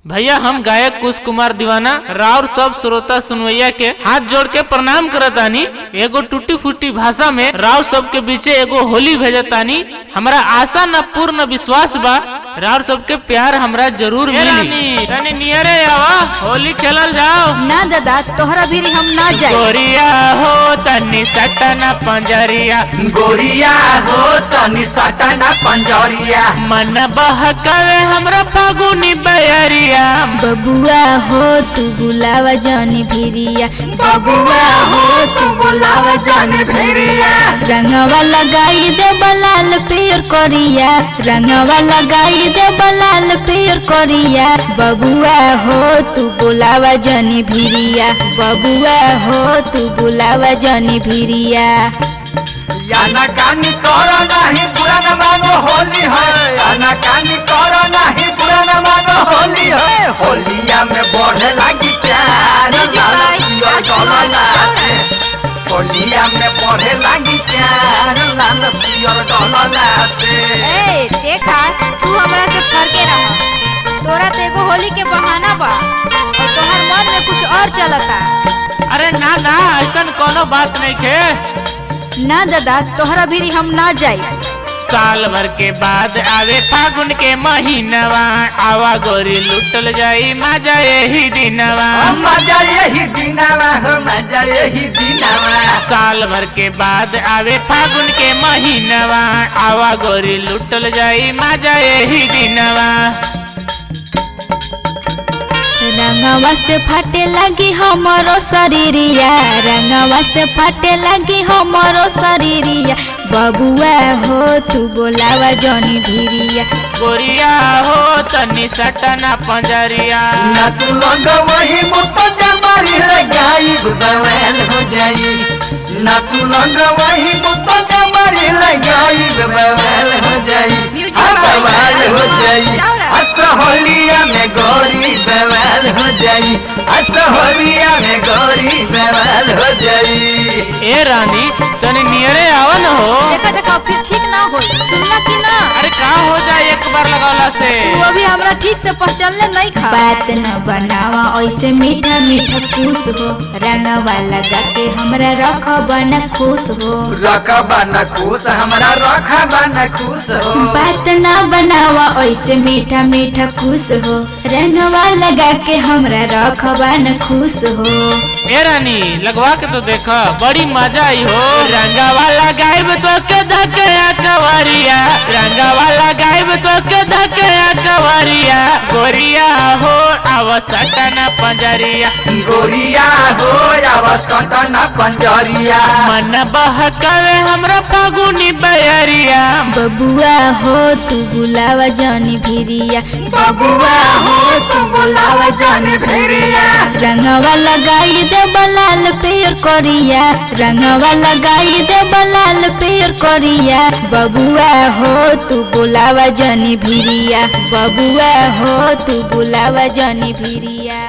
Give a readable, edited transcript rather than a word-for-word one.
भैया हम गायक कुश कुमार दीवाना राउर सब श्रोता सुनवैया के हाथ जोड़ के प्रणाम करतानी। एगो टूटी फूटी भाषा में राउर सब के बीचे एगो होली भेजतानी। हमरा आशा न पूर्ण विश्वास बा राउर सब के प्यार हमरा जरूर मिली। तनी नियरे आवा, होली खेलल जाओ। ना दादा, तोहरा भी हम ना जाए। गोरिया हो तनी सटना पंजरिया, गोरिया हो तनी सटना पंजरिया, मन बहकावे हमरा फागुनी बयरिया। बबुआ हो तू बुलावा जानी भिरिया, बबुआ हो तू बुलावा जानी भिरिया, रंगवा लगाई दे बलाल पेड़ करिया, रंगवा लगाई दे बलाल पेड़ करिया। बबुआ हो तू बुलावा जानी भिरिया, बबुआ हो तू बुलावा जानी भिरिया। याना कानी करो नाही बुरा न मानो होली है, याना कानी करो नाही बुरा न मानो होली है, होलिया में बढ़े लगी प्यार लाल पियर डलला से, होलिया में बढ़े लगी प्यार लाल पियर डलला से। ए देखा, तू हमरा से फरके रहा। तोरा तो एगो होली के बहाना बा और तोहर मन में कुछ और चलता। अरे ना ना, ऐसा कोनो बात नहीं खे। ना दादा, तोहरा भी हम ना जाए। साल भर के बाद आवे फागुन के महीनवा, आवा गोरी लुटल जाई मजा यही दिनवा। मजा यही दिनावा हो मजा यही दिनावा, साल भर के बाद आवे फागुन के महीनवा, आवा गोरी लुटल जाई मजा यही दिनवा। रंगवा से फाटे लगी हमरो शरीरिया, रंगवा से फाटे लगी हमरो शरीरिया। बबुआ हो तू बोलावा जनी भिरिया, गोरिया हो तनी सटना पंजरिया, ना तू लग वही मुत जमारी लगाई बवाल हो जाई, ना तू लग वही मुत जमारी लगाई बवाल हो जाई, बवाल हो जाई। अच्छा होलिया में गोरी बवाल हो जाई, अच्छा होलिया में गोरी बवाल हो जाई। ए रानी तनी नियरे आवा न हो। देखा देखा, फिर ठीक ना हो सुनला कि ना? अरे का हो जाए एक बार लगौला से। तू अभी हमरा ठीक से पहचानले नहीं खा। बात न बनावा ऐसे मीठा मीठा खुश हो, रंगवा लगा के हमरा रखबा न खुश हो, रखबा न खुश हमरा रखबा न खुश हो, बात न बनावा ऐसे मीठा मीठा खुश हो, रंगवा लगा के हमरा रखबा न खुश हो। ए रानी लगवा के तो देखा, बड़ी मजा आई हो। रंगवा लगाइब तो के धके कवरिया, रंगवा लगाइब तो के धके कवरिया। गोरिया हो आवा सटना पंजरिया, गोरिया हो आवा सटना पंजरिया, मन बहकावे हमरा फागुनी बयरिया। बबुआ हो तू बुलावा जानी भिरिया, बबुआ हो तू बुलावा जानी भिरिया, रंगवा लगाई दे बलाल पेड़ करिया, रंगवा लगाई दे बलाल पेड़ करिया। बबुआ हो तू बुलावा जानी भिरिया, बबुआ हो तू बुलावा जानी भिरिया।